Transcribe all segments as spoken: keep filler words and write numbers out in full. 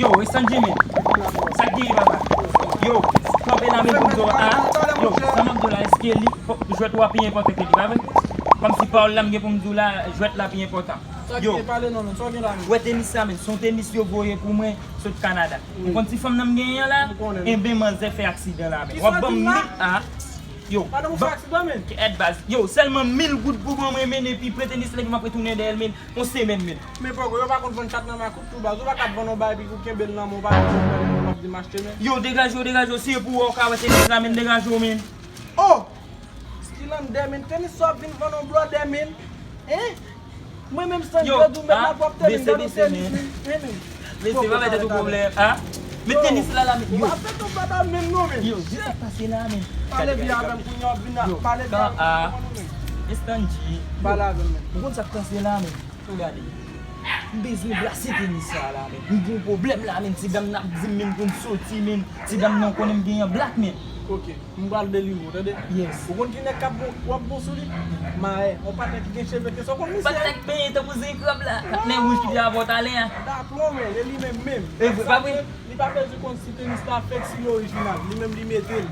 Yo, Estanji, men. Sa k genyen, papa? Yo, kanpe la, men, pou m di w, a. Yo, sa m ap di w la, èske li, jwèt ou a pi enpòtan ke li, pa vre? Kòmsi pawòl la m gen pou m di w la, jwèt la pi enpòtan. Yo, wè tenis la, men, se yon tenis yo voye pou mwen sot Kanada. Ou konn ti fanm nan m genyen an la? Enben, manzè fè aksidan la, men. W ap ban m mil a. Yo, ban m fè aksidan, men. Kèt baz. Yo, sèlman mil goud pou ban mwen, men, epi pran tenis la, epi m ap retounen dèyè l, men. Yon semèn, men. Men poko, yo pa konn vann chat nan makout tou baz. Ou pa ka ap vann yon bagay epi ou kenbe l nan men w, ou pa konn vann l, w ap di m achte, men. Yo, degaje w, degaje w. Si e pou wè w ka wè tenis la, men, degaje w, men. Oh! Skilandè, men, tenis sa w ap vin vann yon blòdè, men. Hein? Mwen menm san yo, jodi w mèt la pou ap tèmen gade yon tenis, men. Hein, men. Mesye, pa mete tou pwoblèm, a. Men tenis la, la, men. Yo. Ou pa fè tou bagay menm non, men. Yo, ki sa k pase la, men? Pale byen avè m kounye a, w ap vin ap pale byen avè m, men. Estanji. Pale avè m, men. Ou konn sa k pase la, men? Gade. M bezwen plase tenis sa la, men. M gen yon pwoblèm la, men. Ti dam nan ap di m, men, pou m soti, men. Ti dam nan konnen m gen yon blak, men. Ok, m pral delivre w, tande? Yes. Ou konn ki nèg k ap bon, w ap bon sou li? Mahè, yon patnè ki gen cheve ke sa, w konn misye? Patnè k benyen tankou zen krab la. Patnè wouj ki te avè w talè a. Dakò, men, e li menm menm. E vre, pa vre? Li pa bezwen konn si tenis la fake, si li orijinal. Li menm li mete l.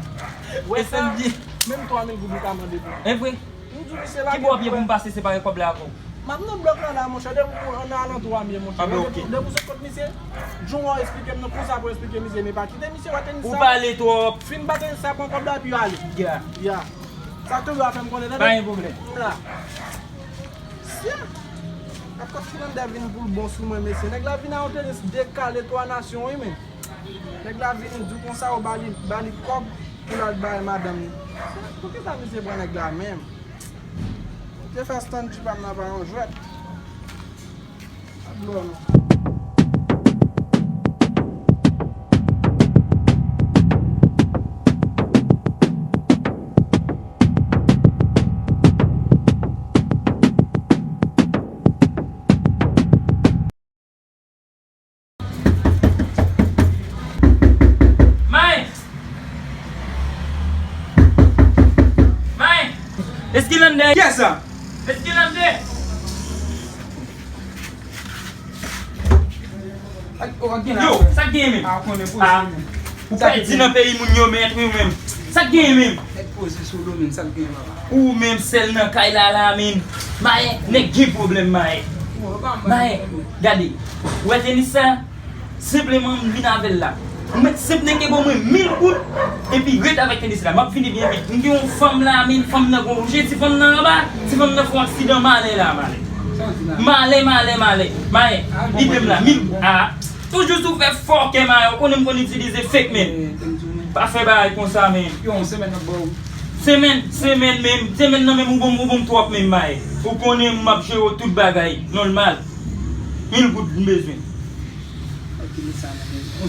Wè sa? Menm twa mil goud ou ka mande pou li. E vre? M di w misye lage pou mwen. Ki bò w ap ye pou m pase separe kòb la avè w? M ap nan blòk la la, monchè, depi w nan alantou a m ye, monchè. Depi, depi w sot kot misye, jan w eksplike m nan, konsa pou eksplike misye, men pa kite misye wè tenis sa. Ou pale twòp. Fin ba tenis sa, pran kòb la, epi ale. Ya. Ya. Sa k tonbe a fè m konnen, tande? Pa gen pwoblèm. M la. Sya. Ak kòb Skilandè vin pou l bon sou mwen, mesye. Nèg la vin a yon tenis dekale twa nasyon, wi, men. Nèg la vini di w konsa, ou ba li, ba li kòb pou l al bay madanm li. Poukisa misye pran nèg la menm? Te fè Stanji pa m nan pa yon jwèt. Pa dlo non. May! May! Eskilande! Kiyès sa? Eskilande! Yo, sa k genyen menm? A, ou konnen poze menm. Ou pèdi nan peyi moun yo, mèt, wi, ou menm. Sa k genyen menm? Nèg poze sou do, men, sa k genyen, papa? Ou menm sèl nan kay la, la, men. Maye, nèg gen pwoblèm, maye. Maye, gade. Ou wè tenis sa? Senpleman, m vin avè l la. Ou mèt senp nèg ke ban mwen mil goud, epi ret avèk tenis la. M ap vini byen vit. M gen yon fanm la, men fanm nan gon je, ti fanm nan anba, ti fanm nan fè yon aksidan, malè la, malè. Malè, malè, malè. Maye, ide m la, mil goud. A. Toujou sou fè fòkè, maye. Ou konnen m konn itilize fake, men. Pa fè bagay konsa, men. Yo, yon semèn ap ba w. Semèn, semèn menm. Semèn nan menm ou ban m, ou ban m twòp menm, maye. Ou konnen m ap jere w tout bagay. Nòmal. Mil goud m bezwen. Yon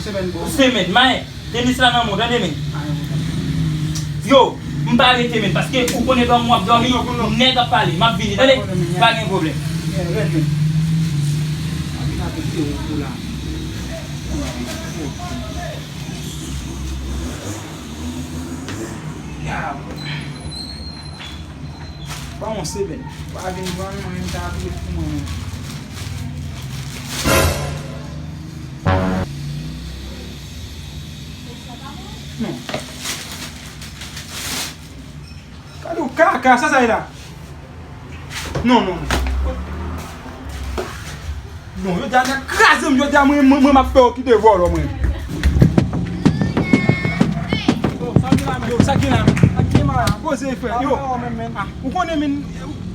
semèn, maye. Tenis la nan men w, tande, men. Yo, m pa rete, men, paske ou konnen dòmi w ap dòmi, nèg ap pale. M ap vini, tande. Pa gen pwoblèm. Ba yon semèn. Pa vin vann mwen, m ta ap ret pou mwen menm. Non. Gade yon kaka, sa sa ye la? Non, non, non. Non, jodi a nèg kraze m, jodi a mwen, mwen, mwen m ap fè yo kite vòlò mwen. Yo, sa gen la, men? Yo, sa gen la, men? Poze, frè. Yo. A, ou konnen, men,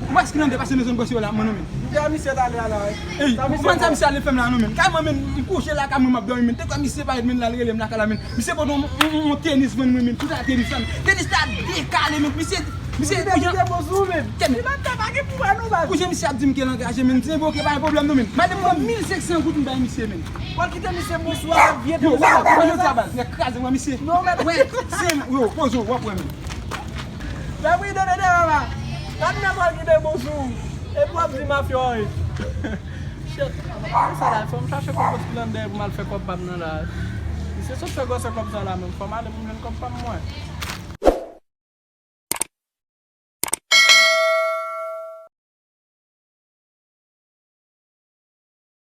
ou pa Eskilande pase nan zòn bòs yo la, mwen, non, men. M te a misye talè a la, wi. Ey, ou konn sa misye ale fè m la, non, men. Kay mwen, men, m kouche la, kay mwen m ap dòmi, men. Te kwè misye parèt, men, l al rele m lakay la, men. Misye pote yon, yon, yon tenis vann mwen, men. Tout a tenis la, men. Tenis la dekale, men. Misye Misye, pou jan, pou jan misye ap di m ke l angaje, men, m di, "Enben, oke, pa gen pwoblèm, non, men." M ale m pran mil senk san goud, m bay misye, men. W al kite misye bonswa ak vye tenis la. Yo, yo, yo, travay, nèg kraze, wè, misye. Non, men. Wè, se, yo, poze w, w ap wè, men. Lè w ide, dede, papa. Gad nèg w al kite bonswa. Epi w ap di mafya w ye. Shit. Sa la, fò m chache kòb Eskilande pou m al fè kòb pa m nan la. Misye sot fè gwosè kòb sa la, men. Fò m ale pou m jwenn kòb pa m, mwen.